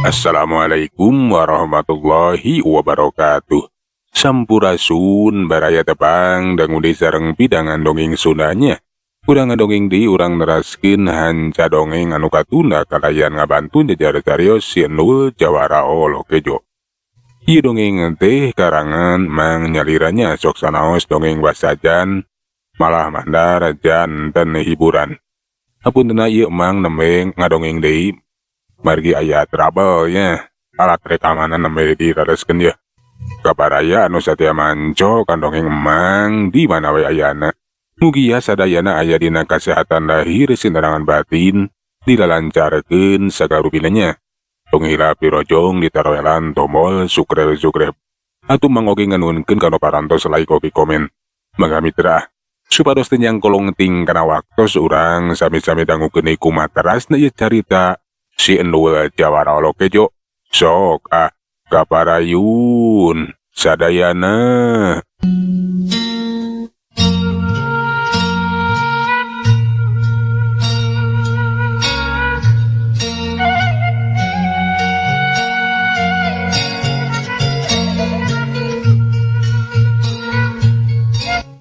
Assalamualaikum warahmatullahi wabarakatuh. Sampurasun baraya tepang dangu deui sareng pidangan dongeng Sundanya. Urang ngadongeng deui urang neraskeun hanca dongeng anu katunda kalayan ngabantu jejar carios si Endul Jawara Olo Kejo. Ieu dongeng teh karangan Mang Nyaliranya sok sanaos dongeng wasajan malah mandar janten hiburan. Hapuntenna ieu Mang nembe ngadongeng deui margi aya trouble nya alat rekamanan nembe dirareskeun yeuh. Kabaraya anu satia manco kan dongeng Emang di mana we ayana. Mugia sadayana aya dina kasehatan lahir sinerangan batin dilalancarkeun sagarupina nya. Tong hilap dirojong ditaroelan tombol subscribe atuh Mang oge nganuhunkeun kana parantos like oge komen. Mangga mitra supados teu nyangkolong ting kana waktos urang sami-sami dangukeun deui kumaha terasna ieu carita si Endul Jawara Olo Kejo. Sok ah kaparayun sadayana.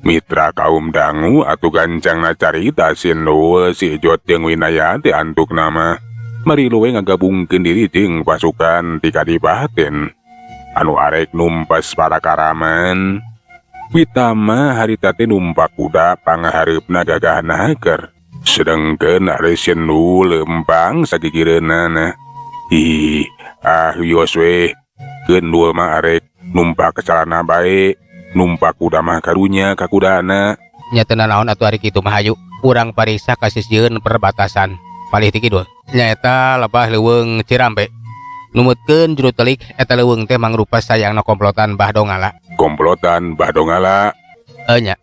Mitra kaum dangu atuh gancangna carita si Endul si Ejot jeung Winaya teh antuk nama. Marilu we ngagabungkeun diri jeung pasukan ti kadipaten anu arek numpes para karaman. Witama harita teh numpak kuda pangahareupna gagah nager. Sedengkeun ari si Endul leumpang sagigireunana. Ih, ah wios we. Keun mah arek numpak calana bae. Numpak kuda mah karunya ka kudana. Nya teu nanaon atuh ari kitu mah hayu. Urang pariksa ka sisieun perbatasan palih ti kidul. Nyaeta lebah leuweung Cirambe. Numutkeun juru telik eta leuweung teh mangrupa sayangna komplotan Bah Dongala. Komplotan Bah Dongala? Nya.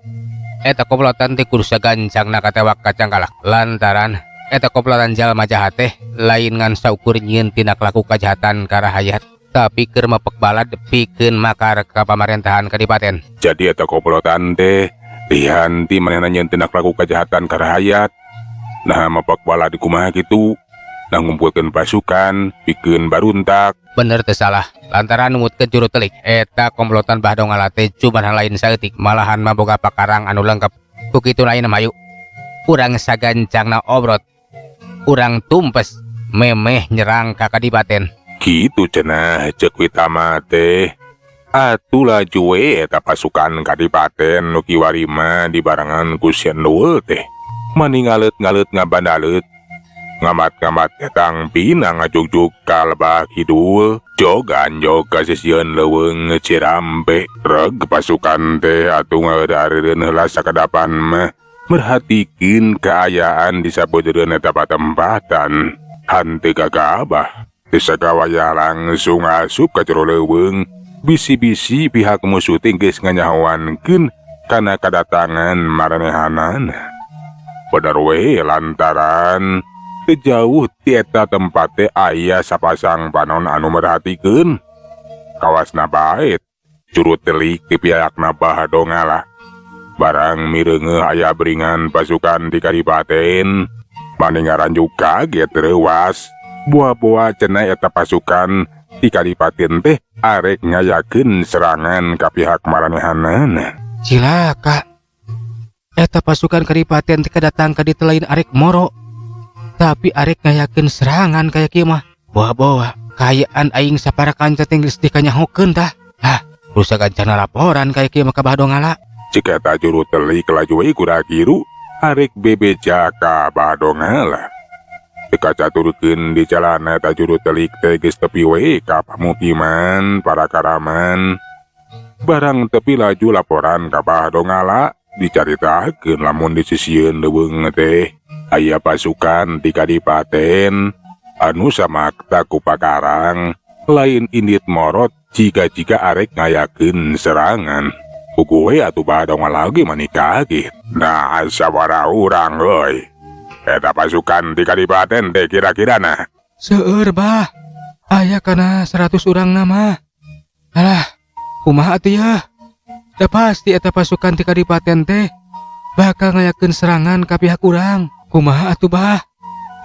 Eta komplotan teh kudu sagancangna katewak kacangkalak. Lantaran eta komplotan jalma jahat teh lain ngan saukur nyieun tindak laku kajahatan ka rahayat, tapi keur mepek balad pikeun makar ka pamarentahan kadipaten. Jadi eta komplotan teh lihan ti manehna nyieun tindak laku kajahatan ka rahayat. Nah mepek balad kumaha kitu? Nah ngumpulkeun pasukan, pikeun baruntak. Bener teu salah. Lantaran numutkeun juru telik, eta komplotan Bah Dongala teh cuman lain saeutik, malahan mah boga pakarang anu lengkap. Ku kitu lain mah hayu. Urang sagancangna obrot. Urang tumpes memeh nyerang ka kadipaten. Kitu cenah ceuk Witama teh. Atuh laju we eta pasukan kadipaten nu kiwari mah dibarengan ku si Endul teh. Mani ngaleut-ngaleut ngabandaleut. Ngamat-ngamat tetang pina ngajugjug ka lebah kidul. Jogan jog ka sisieun leuweung Cirambe. Reg pasukan teh atuh ngeureun heula sakadapan mah. Merhatikeun kaayaan di sabeudeureuan eta patempatan. Hanteu gagabah. Teu sagawayah langsung asup ka jero leuweung. Bisi-bisi pihak musuh teh geus nganyahoankeun kana kadatangan maranehanana. Bener we lantaran teu jauh ti eta tempat teh aya sapasang panon anu merhatikeun. Kawasna bae juru telik ti pihakna Bah Dongala. Barang mireungeuh aya beringan pasukan di kadipaten, mani ngaranjuk kaget reuwas. Buah-buah cenah eta pasukan di kadipaten teh arek ngayakeun serangan ka pihak maranehanana. Cilaka. Eta pasukan kadipaten teh kadatang ka ditu lain arek moro, tapi arek ngayakeun serangan kaya kieu mah. Buah-buah kaayaan aing sapara kanca teh geus dikanyahokeun tah. Hah, rusak gancana laporan kaya kieu mah ka Bah Dongala. Cik eta juru telik laju we kuda kiru arek bebeja ka Bah Dongala. Teu kacaturkeun di jalana eta juru telik teh geus tepi we ka pamukiman para karaman. Barang tepi laju laporan ka Bah Dongala dicaritakeun lamun di sisieun leuweung teh aya pasukan ti kadipaten anu samakta ku pakarang lain indit morot jika-jika arek ngayakeun serangan. Puguh we atuh Bah Dongala ge mani kaget. Nah sabaraha urang euy. Eta pasukan ti kadipaten teh kira-kira nah. Seueur bah. Aya kana 100 urang na mah. Alah, kumaha atuh ya? Da pasti eta pasukan ti kadipaten teh bakal ngayakeun serangan ka pihak urang. Kumaha atuh bah?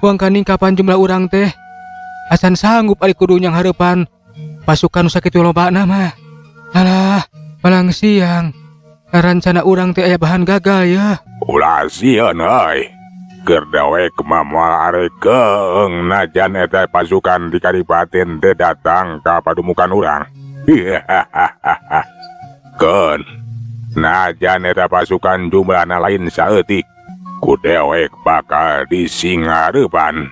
Wangkaning kapan jumlah urang teh? Acan sanggup ari kudu nyanghareupan pasukan nu sakitu lobana mah. Alah, malang siang. Rancana urang teh aya bahan gagal ya. Ulah sieun euy. Keur dewek mah moal arekeung najan eta pasukan di kadipaten teh datang ka padumukan urang. Keun, najan eta pasukan jumlahna lain saeutik, ku dewek bakal disingareupan.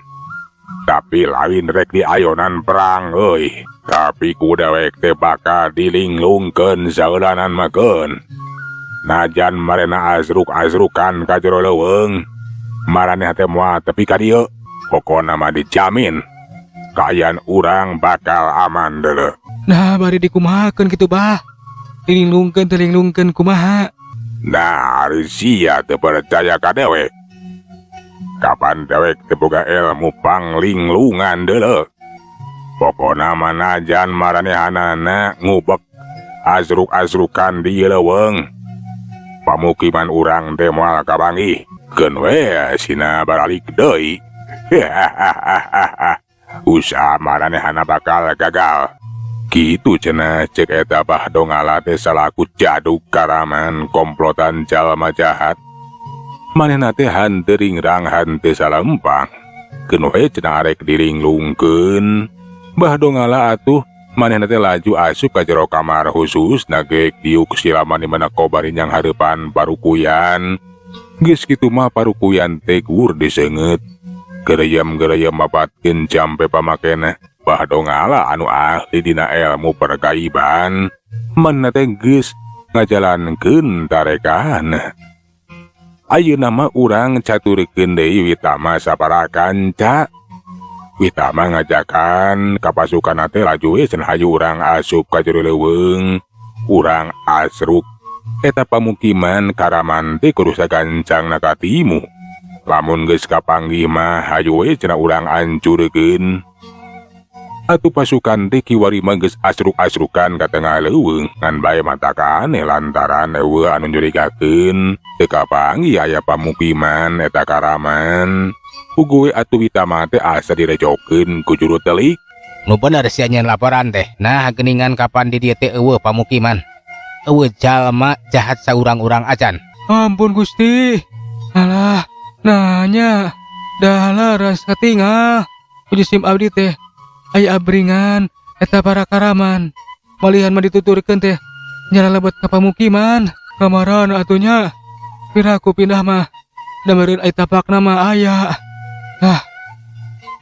Tapi lain rek diayonan perang euy, tapi ku dewek teh bakal dilinglungkeun saeulanan mah keun. Najan marena azruk-azrukan ka jero leuweung, maraneh teh moal tepi ka dieu. Pokona mah dijamin kaayaan urang bakal aman deuleu. Nah, bari dikumahakeun kitu bah. Dilinglungkeun teh linglungkeun kumaha? Nah, ari sia teu percaya ka dewek. Kapan dewek teu boga ilmu panglinglungan deuleu. Pokona mah najan maranehanana ngubek azruk-azrukan di leuweung, pamukiman urang teh moal kapanggih. Keun we sina baralik deui. Usaha maranehana bakal gagal. Kitu cenah cek eta Bah Dongala teh salaku jadug karaman komplotan jalma jahat. Manehna teh hanteu ringrang hanteu salempang. Keun we cenah arek dilinglungkeun. Bah Dongala atuh manehna teh laju asup ka jero kamar khusus nagek diuk silaman di mana kobari nyanghareupan parukuyan. Geus kitu mah parukuyan teh gur diseungeut. Gereyem-gereyem mapatkeun jampe pamakena. Bah Dongala anu ahli dina ilmu pergaiban, manehna teh geus ngajalankeun tarekan. Ayeuna mah urang caturkeun deui Witama sapara kanca. Witama ngajakan ka pasukan teh laju we cenah hayu urang asup ka jero leuweung, urang asruk. Eta pamukiman karaman teh kudu sagancangna katimu. Lamun geus kapanggih mah hayu we cenah urang ancurkeun. Atuh pasukan teh kiwari mah geus asruk-asrukan ka tengah leuweung, ngan bae matakan lantaran eueuh anu nyurigakeun teu kapanggih aya pamukiman eta karaman. Puguh we atuh Witama teh asa direcokeun ku juru telik. Nu bener sia nyeun laporan teh. Nah, geuningan kapan di dieu teh eueuh pamukiman. Eueuh jalma jahat saurang-urang acan. Ampun Gusti. Alah, nanya. Dah laras katingal. Puji sim abdi teh aya abringan eta para karaman. Malihan mah dituturkeun teh nyala lebet ka pamukiman. Kamarana atunya. Piraku pindah mah. Da meureun aya tapakna mah aya. Ah.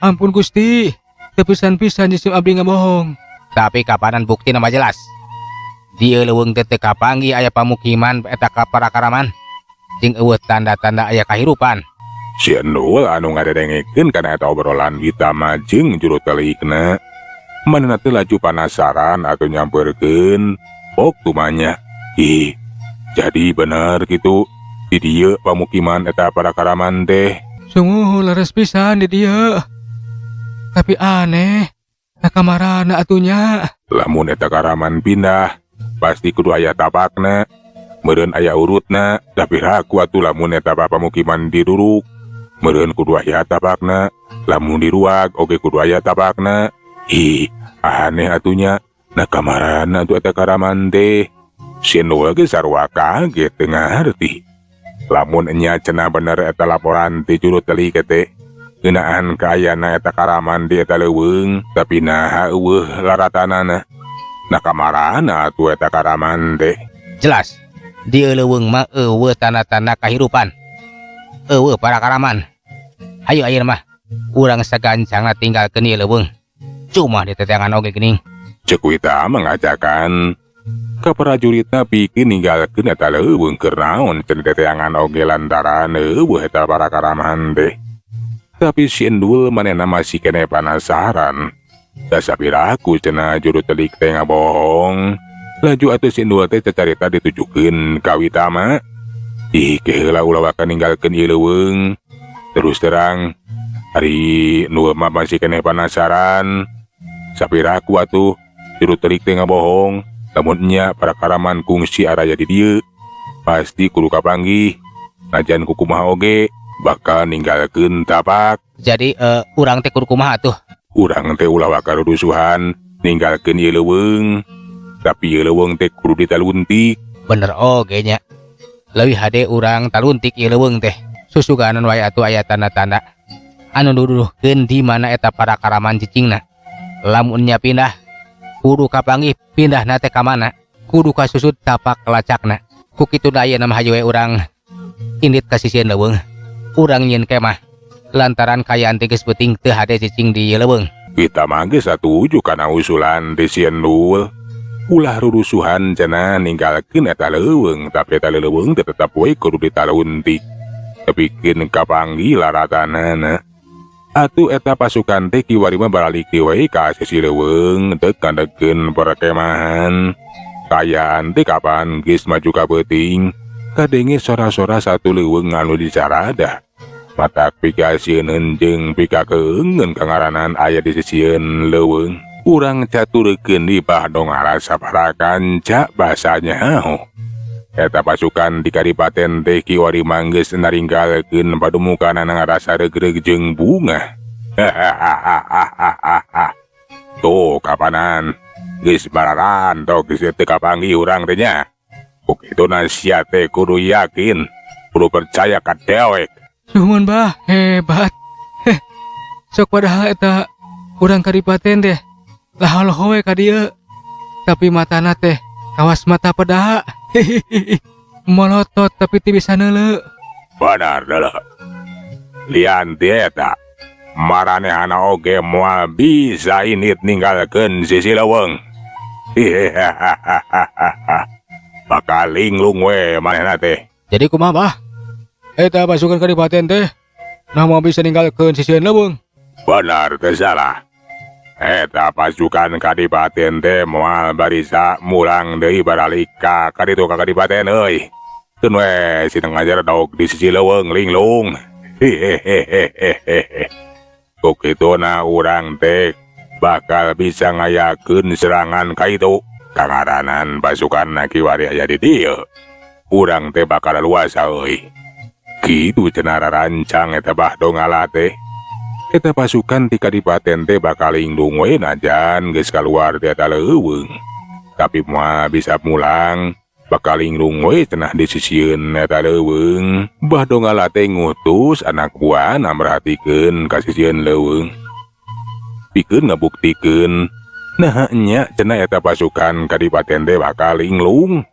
Ampun Gusti. Teu pisan-pisan jisim abdi ngabohong. Tapi kapanan bukti nama jelas. Dieu leuweung teh teu kapanggih aya pamukiman eta ka para karaman. Jeung eueuh tanda-tanda aya kahirupan. Si Endul anu ngadedengekeun kana eta obrolan Witama jeung juru telikna. Manehna teh laju panasaran atau nyamperkeun pok tumanya. Ih, jadi bener kitu di dieu pamukiman eta para karaman teh. Sungguh leres pisan di dieu. Tapi aneh, nah kamarana atunya. Lamun eta karaman pindah, pasti kudu aya tapakna. Meureun aya urutna, tapi raku atuh lamun eta pamukiman diruruk. Meureun kudu aya tapakna, lamun diruag oge kudu aya tapakna. Ih, aneh atunya. Nah kamarana atuh eta karaman teh. Si Endul ge sarua kaget teu ngarti. Lamun enya cenah bener eta laporan ti juru telik teh. Ngeunaan kaayana eta karaman di eta leuweung, tapi naha eueuh laratanana. Nah kamarana atuh eta karaman teh. Jelas, di leuweung mah eueuh tanda-tanda kahirupan. Eueuh para karaman. Hayu ayeuna mah urang sagancangna tinggalkeun ieu leuweung. Cuma diteteangan oge geuning. Ceuk Witama mengajakan ka prajuritna pikeun ninggalkeun eta leuweung keur naon cenah diteteangan oge lantaran eueuh eta para karaman teh. Tapi si Endul manehna masih keneh penasaran. Da sapiraku cenah juru telik teh ngabohong. Laju atuh si Endul teh cacarita ditujukeun ka Witama. Ih, keheula ulah waka ninggalkeun ieu leuweung. Terus terang, ari Endul mah masih keneh penasaran. Sapiraku atuh juru telik teh ngabohong. Lamun nya para karaman kungsi araya di dieu, pasti kudu kapanggih. Najan kukumaha oge bakal ninggalkeun tapak. Jadi urang teh kudu kumaha atuh? Urang teh ulah waka rurusuhan ninggalkeun ieu leuweung. Tapi ieu leuweung teh kudu ditaluntik. Bener oge nya. Leuwih hade urang taluntik ieu leuweung teh. Susuganan wae atuh aya tanda-tanda anu nuduhkeun di mana eta para karaman cicingna. Lamun nya pindah, kudu kapanggih pindahna teh ka mana, kudu kasusut tapak lacakna. Ku kituna ayeuna mah hayu we urang indit ka sisieun leuweung. Urang nyieun kemah lantaran kaayaan teh geus peuting teu hade cicing di ieu leuweung. Kita mah geus satuju kana usulan ti si Endul. Ulah rurusuhan cenah ninggalkeun eta leuweung, tapi eta leuweung teh tetep we kudu ditaluntik. Tepikeun kapanggih laratanana. Atuh eta pasukan teh kiwari mah baralik we ka sisi leuweung deuk ngandegkeun perkemahan. Kaayaan teh kapan geus maju ka peuting, kadenge sora-sora satu leuweung anu dicaradah. Matak pikasieun jeung pikakeungeun kangaranan aya di sisieun leuweung. Urang caturkeun di Bah Dongala sabaraha kanca basanya. Eta pasukan di kadipaten teh kiwari mah geus naringgalkeun padumukanana ngarasa regreg jeung bunga. Tuh kapanan geus bararantok geus teu kapanggih urang teh nya. Ku kituna sia teh kudu yakin, kudu percaya ka dewek. Nuhun bah, hebat. Heh, sok padahal eta urang kadipaten teh lahaloho we ka dieu. Tapi matana teh kawas mata pedah. Molotot tapi teu bisa neuleu. Benar deuleu. Lian ti eta, maranehana oge moal bisa indit ninggalkeun sisi leuweung. Bakal linglung we manehna teh. Jadi kumaha bah? Eta pasukan kadipaten teh nah moal bisa ninggalkeun sisieun leuweung. Benar teu salah. Eta pasukan kadipaten teh moal barisa mulang deui baralik ka kaditu ka kadipaten euy. Keun we sina ngajaredog di sisi leuweung linglung. Hehehehehe. Ku kituna urang teh bakal bisa ngayakeun serangan ka itu. Kangaranan pasukan kiwari aya di dieu. Urang teh bakal luasa euy. Kitu cenah rancang eta Bah Dongala teh. Eta pasukan ti kadipaten teh bakal linglung we najan geus kaluar ti eta leuweung. Tapi moal bisa mulang, bakal linglung we cenah di sisieun eta leuweung. Bah Dongala teh ngutus anak buahna merhatikeun ka sisieun leuweung. Pikeun ngabuktikeun naha nya cenah eta pasukan kadipaten teh bakal linglung.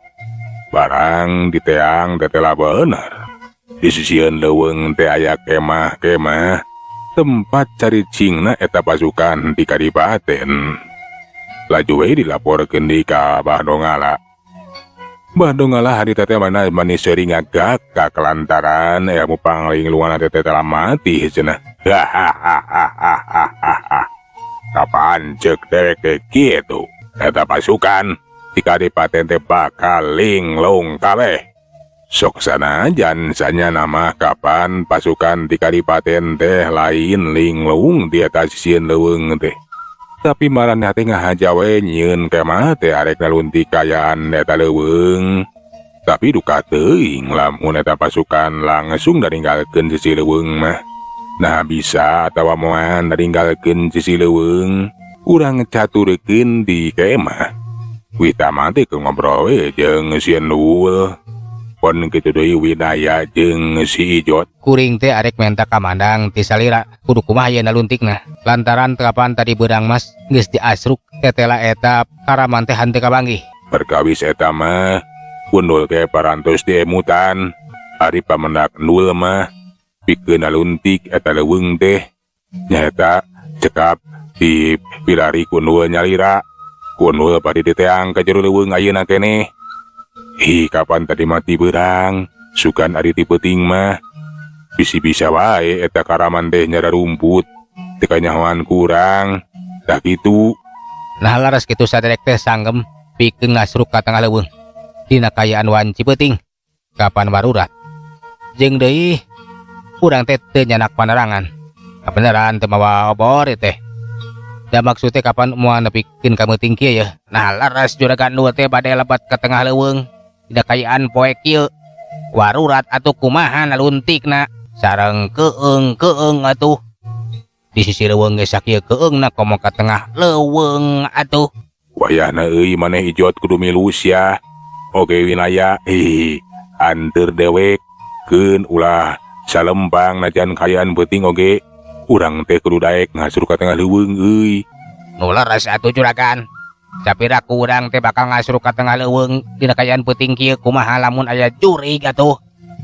Barang diteang tetela bener. Di sisieun leuweung teh aya kemah-kemah tempat caricingna eta pasukan di kadipaten. Laju we dilaporkeun deui ka Bah Dongala. Bah Dongala harita teh mana manis seuri ngagak kalantaran ilmu panglinglungan teh telah mati cenah. Kapan ceuk dewek teh kitu? Eta pasukan di kadipaten teh bakal linglung kabeh. Sok sanajan sanya nama kapan pasukan di kadipaten teh lain linglung di atas sisieun leuweung teh. Tapi maraneh teh ngahaja we nyieun kemah teh arek naluntik kaayaan eta leuweung. Tapi duka teuing lamun eta pasukan langsung naringgalkeun sisi leuweung mah. Nah bisa atawa moal naringgalkeun sisi leuweung, urang caturkeun di kemah. Wita mah teh keur ngobrol we jeung si Endul. Pon kitu deui Winaya jeung si Ijot. Kuring teh arek menta kamandang ti salira kudu kumaha yeuna naluntikna. Lantaran kapan tadi beurang mas geus diasruk tetela eta karaman teh henteu kapanggih. Perkawis eta mah Undul ke parantos diemutan. Ari pamendak Ndul mah pikeun naluntik eta leuweung teh nyaeta cekap di pilari ku Ndul nyalira. Ku Ndul bari diteang ka jero leuweung ayeuna keneh. Hi kapan tadi mati beurang, sugan ari ti peuting mah. Bisi-bisa wae eta karaman teh nyara rumput, teu kanyahoan kurang. Tah kitu. Nah laras kitu saderek teh sanggem pikeun ngasruk ka tengah leuweung. Dina kaayaan wanci peuting, kapan warurat. Jeung deui urang teh teu nyanak panerangan. Kabeneran teu mawa obor ieu teh. Da maksud teh kapan moal nepikeun ka meuting kieu yeuh. Nah laras juragan nu teh bade lebat ka tengah leuweung. Dina kaayaan poe kieu warurat atuh kumaha naluntikna sareng keung-keung atuh. Di sisi leuweung ge sakieu keueungna komo ka tengah leuweung atuh. Wayahna euy maneh Ijot kudu milu sia. Oge Winaya, ih anteur dewek keun ulah salempang najan kaayaan peuting oge. Urang teh kudu daek ngasruk ka tengah leuweung euy. Nu leres atuh juragan. Sapira ku urang teh bakal ngasruk ka tengah leuweung dina kaayaan peuting kieu, kumaha lamun aya jurig atuh.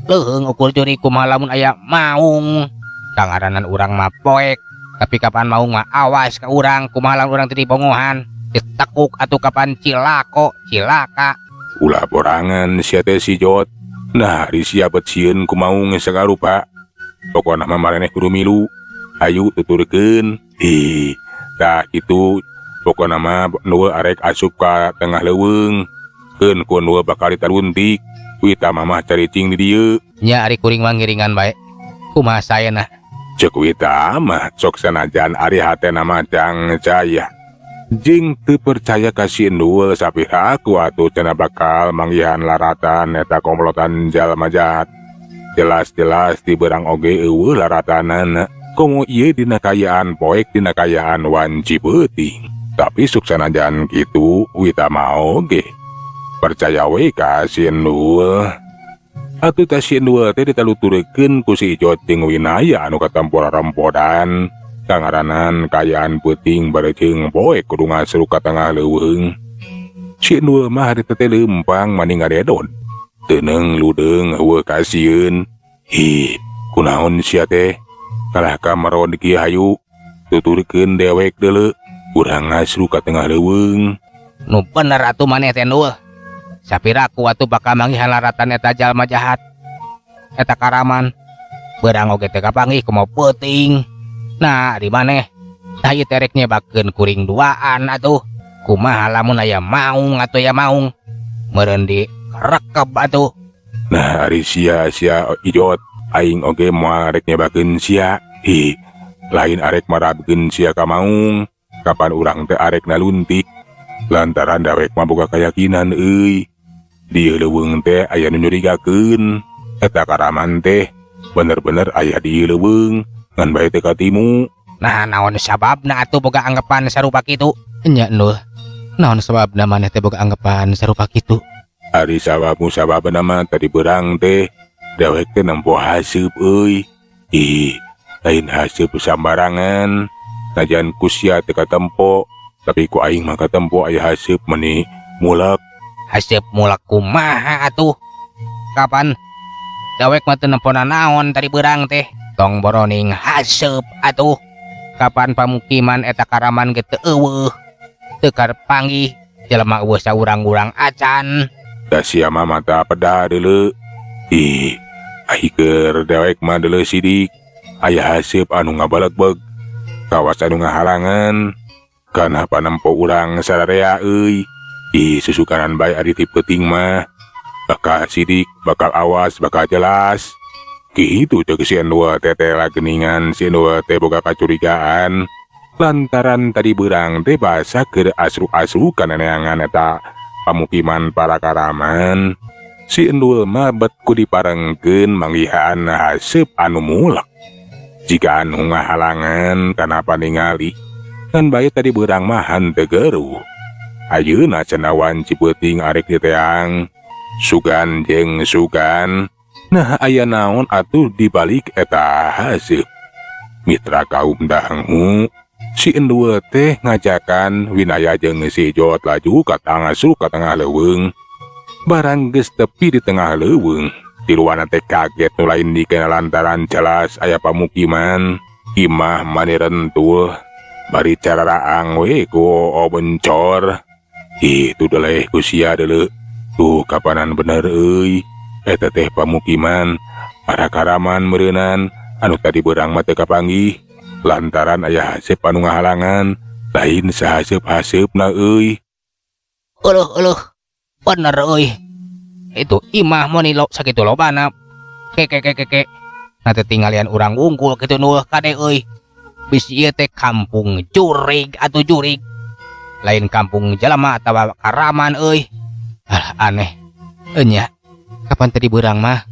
Leuheung ukur jurig, kumaha lamun aya maung. Kangaranan urang mah poek, tapi kapan maung mah awas ka urang, kumaha lamun urang teh dibongohan, ditekuk atuh kapan cilako, cilaka. Ulah borangan sia teh si Jot. Nah, ari sia bet sieun ku maung sagarupa. Pokona mah maraneh kudu milu. Ayu tuturkeun. Ih, tah kitu pokona mah nu arek asup ka tengah leuweung. Keun ku nu bakal ditaluntik. Wita mah caricing di dieu. Nya ari kuring mah ngiringan bae. Kumaha saena? Ceuk Wita mah sok sanajan ari hatena mah cangcaya. Jeung teu percaya ka si Endul sapira aku atuh cenah bakal manggihan laratan eta komplotan jalma jahat. Jelas-jelas di beurang oge euweuh laratanana. Komo ieu dina kaayaan poek, dina kaayaan wanci peuting. Tapi sok sanajan kitu Wita mah oge percaya we ka si Endul. Atuh teh si Endul teh ditaluturkeun ku si Ijot jeung Winaya anu katempo rarempodan. Kangaranan kaayaan peuting bareuceung poek kudu ngasruk ka tengah leuweung. Si Endul mah harita teh leumpang mani ngaredon. Teuneung ludeung euweuh kasieun. Ih, kunaon sia teh? Kalah ka maron kieu hayu. Tuturkeun dewek deuleu. Urang ngasruk ka tengah leuweung. Nu bener atuh maneh teh Ndul. Sapira ku atuh bakal manggihan laratan eta jalma jahat. Eta karaman. Beurang oge teh kapanggih kumaha peuting. Nah, di maneh? Tah ieu teh rek nyebakeun kuring duaan atuh. Kumaha lamun aya maung atuh ya maung. Meureun di rekeb atuh. Nah, ari sia sia Ijot, aing oge moal rek nyebakeun sia. Hi, lain arek marabkeun sia ka maung. Kapan urang teh arek naluntik. Lantaran dawek mah boga keyakinan euy. Di leuweung teh aya nu nyurigakeun. Eta karaman teh bener-bener aya di leuweung ngan bae teh katimu. Nah, naon sababna atuh boga anggapan sarupa kitu? Nya Ndul. Naon sababna maneh teh boga anggapan sarupa kitu? Ari sabab sababna mah tadi beurang teh dewek teh nempo haseup euy. Ih, lain haseup sambarangan. Najan ku sia teh katempo, tapi ku aing mah katempo aya haseup meni mulek. Haseup mulek kumaha atuh? Kapan dawek mah teu nempo nanaon tadi beurang teh? Tong boroning haseup atuh. Kapan pamukiman eta karaman ge teu euweuh. Teu kapanggih jelema euweuh saurang-urang acan. Da sia mah mata peda deuleu. Ih, ai keur dewek mah deuleu sidik. Aya haseup anu ngabalegbeg. Kawas anu ngahalangan. Kana panempo urang sararea euy. Ih, susukanan bae ari ti peuting mah. Bakal sidik, bakal awas, bakal jelas. Kitu ceuk si Endul teh teh geningan si Endul teh boga kacurigaan. Lantaran tadi beurang teh basa keur asruk-asrukan neangan eta pamukiman para karaman. Si Endul mah bet ku diparengkeun manggihan haseup anu mulek. Jika anu ngahalangan kana paningali, ngan bae tadi beurang mah henteu geruh. Ayeuna cenah wanci peuting arek diteang. Sugan jeung sugan. Nah, aya naon atuh dibalik eta haseup. Mitra kaum dangu, si Endul teh ngajakan Winaya jeung si Jot laju ka tangah ka tengah leuweung. Barang geus tepi di tengah leuweung, tiluana teh kaget nu lain dikena lantaran jelas aya pamukiman. Imah mani rentul, bari cararaang we ku obencor. Ih, tuh deleh ku sia deuleu. Tuh kapanan bener euy. Eta teh pamukiman para karaman meureunan anu tadi beurang mah teu kapanggih lantaran aya haseup anu ngahalangan, lain sahaseup-haseupna euy. Euleuh euleuh. Bener euy. Itu imah meni lo sakitu lobana. Ke ke ke ke ke. Nanti tinggalian urang wungkul kitu nu kade euy. Bisi ieu teh kampung jurig atuh jurig. Lain kampung jelema atawa karaman euy. Alah, aneh. Enya, kapan tadi beurang mah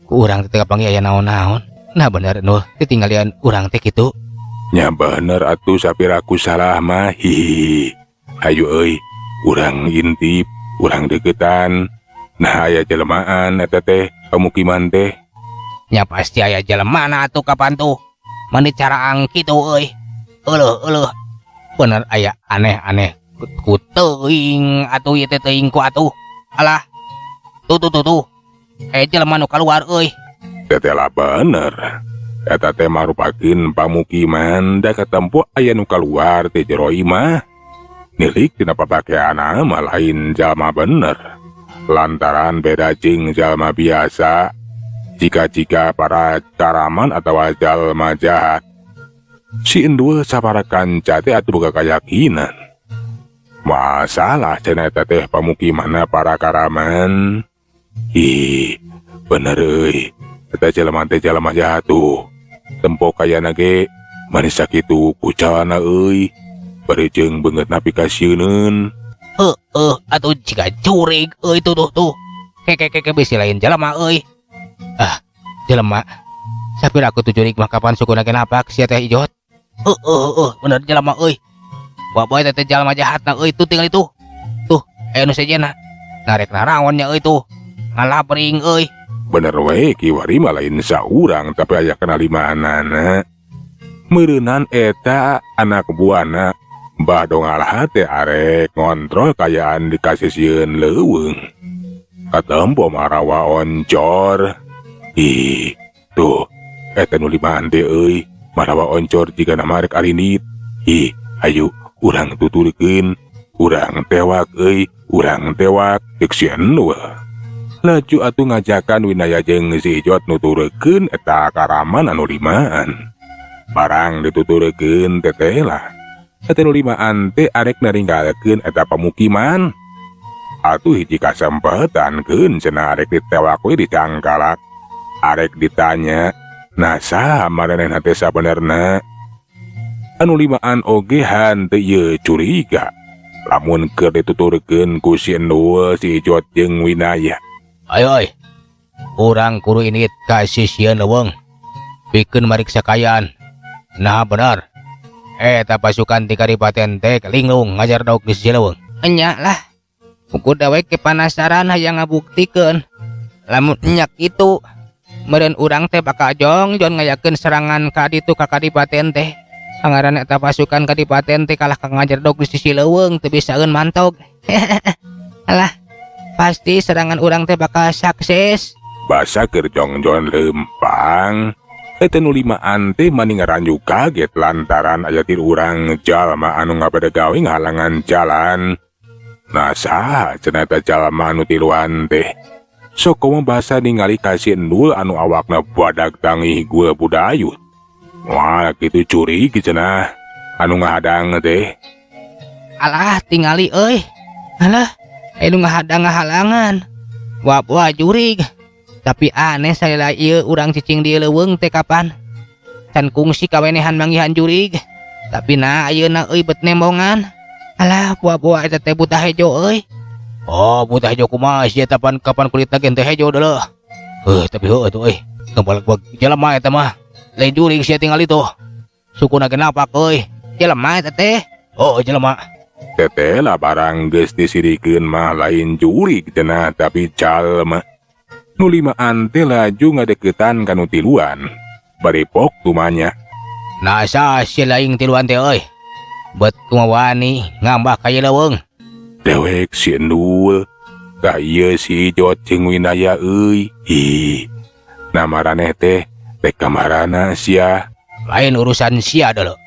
ku urang teh teu kapanggih aya naon-naon. Nah bener Nul, ditinggalian urang teh kitu. Nya bener atuh sapiraku salah mah. Hihihi. Hayu euy, urang intip, urang deketan. Nah aya jelemaan eta teh pemukiman teh. Nya pasti aya jelemana atuh kapan tuh. Mani caraang kitu euy. Euleuh euleuh. Bener aya aneh-aneh ku teuing atuh ieu teh teuing ku atuh. Alah. Tuh tuh tuh tuh. Aya jelema nu kaluar euy. Tetela bener. Eta teh marupakeun pamukiman da katempo aya nu kaluar ti jero imah. Nilik tina papakeanna mah lain jalma bener. Lantaran beda jeung jalma biasa. Jika-jika para caraman atawa jalma jahat. Si Endul sapara kanca teh atuh boga kayakinan. Masalah cenah eta teh pamukimanna para karaman. Ih, bener euy. Eta jelema teh jelema jahat tuh. Tempo kayana ge mani sakitu kucalana euy. Bari jeung beungeutna pikasieuneun. Heueuh atuh jiga jurig euy tuh tuh tuh. Keke keke bisi lain jelema euy. Ah, jelema. Sapira aku tuh jurig mah kapan sukuna ge napak sia teh ijot. Heueuh heueuh bener jelema euy. Baboy teh jelema jahatna euy tuh tinggal itu. Tuh, aya nu sejenna. Narek naraon nya euy tuh. Ngalabring euy. Bener we kiwari mah lain saurang tapi aya kana limaanana. Meureunan eta anak buahna Mbah Dongalha teh arek ngontrol kayaan di kasisieun leuweung. Katempo marawa oncor. Ih, tuh eta nu limaan teh euy, marawa oncor jigana marek arinit. Ih, ayo urang tuturkeun, urang tewak euy, urang tewak ceuk si Endul. Laju atuh ngajakan Winaya jeung si Ijot nuturkeun eta karaman anu limaan. Barang dituturkeun teteh lah. Eta nu limaan teh arek naringgalkeun eta pamukiman. Atuh hiji kasempetan keun cenah arek ditewak we dicangkalak. Arek ditanya, nah saha maranehna teh sabenerna? Anu limaan oge hanteu ieu curiga. Lamun keur dituturkeun ku si Endul, si Ijot jeung Winaya. Ayo euy. Urang kudu indit ka sisieun leuweung. Pikeun mariksa kaayaan. Nah bener. Eta pasukan ti kadipaten teh linglung ngajardog di sisi leuweung. Enya lah. Puguh dewek ke panasaran hayang ngabuktikeun. Lamun nya kitu, meureun urang teh bakal jongjon ngayakeun serangan ka ditu ka kadipaten teh. Pangaran eta pasukan kadipaten teh kalah ka ngajerdog di sisi leuweung teu bisaeun mantog. Alah, pasti serangan urang teh bakal sukses. Basa keur jongjon leumpang. Eta nu limaan teh mani ngaranju kaget lantaran aya ti urang jalma anu ngabade gawe ngahalangan jalan. Nah saha cenah eta jalma anu tiluan teh. Sok komo basa ningali ka si Endul anu awakna badag tangih gua budayut. Wah kitu curiga cenah anu ngahadang teh. Alah tingali euy. Alah, aya nu ngahadang ngahalangan. Wah wah jurig. Tapi aneh salila ieu urang cicing di leuweung teh kapan. Can kungsi kawenehan manggihan jurig. Tapi nah ayeuna euy bet nembongan. Alah buah-buah eta teh buta hejo euy. Oh buta hejo kumaha sia tapan kapan kulitna ge teh hejo deuleuh. Heuh tapi heueuh tuh euy. Ngebalek jelema eta mah. Lain jurig sia tingali tuh. Sukuna ge napak euy. Jelema eta teh. Oh jelema. Teteh lah barang geus disirikeun mah lain jurig cenah tapi jalma. Nu limaan teh laju ngadeukeutan ka nu tiluan. Bari pok tumanya. Nah saha sia laing tiluan teh euy. Bet kumaha wani ngambah ka ieu leuweung. Dewek si Endul. Ka ieu si Ijot jeung Winaya euy. Ih. Nah maraneh teh rek kamarana sia. Lain urusan sia deuleu.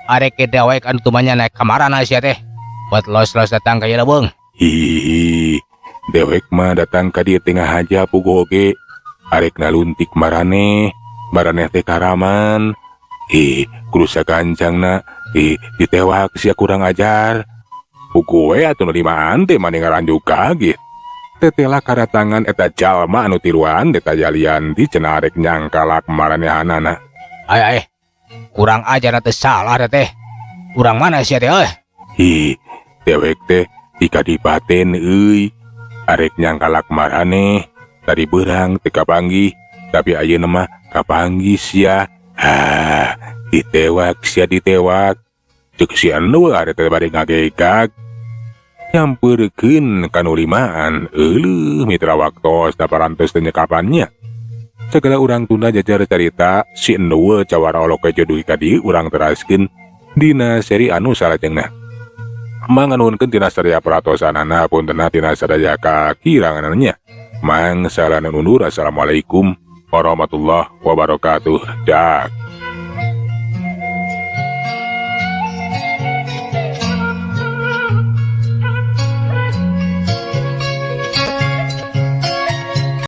Arek ke dewek anu tumanya naik kamarana sia teh. Buat los-los datang ka ieu leuweung. Hihihi. Dewek mah datang ka dieu teh ngahaja puguh oge. Arek naluntik maraneh. Maraneh teh karaman. Ih, kudu sagancangna. Ih, ditewak sia kurang ajar. Puguh we atuh nu limaan teh mani ngaranju kaget. Tetela kadatangan eta jalma anu tiluan teh tajalian di cenah arek nyangkalak maranehanana. Ay ay. Kurang ajar teh salah teh. Urang mana sia teh euy? Hi, dewek teh di kadipaten euy. Arek nyangkalak maraneh. Tadi beurang teu kapanggih, tapi ayeuna mah kapanggih sia. Ah, Ditewak sia, ditewak, cek si Endul ari teh bari ngagegag nyamperkeun kanu limaan. Euleuh, mitra, waktos da parantos teu nyekapannya. Segala urang tunda jajar carita si Endul cawara olok kejo dugi ka dieu, urang teraskeun dina seri anu salajengna. Manganuhunkeun tina sadaya peratosanana, puntenna tina sadaya kakiranganna. Mang salana undur. Assalamualaikum warahmatullahi wabarakatuh. Dak.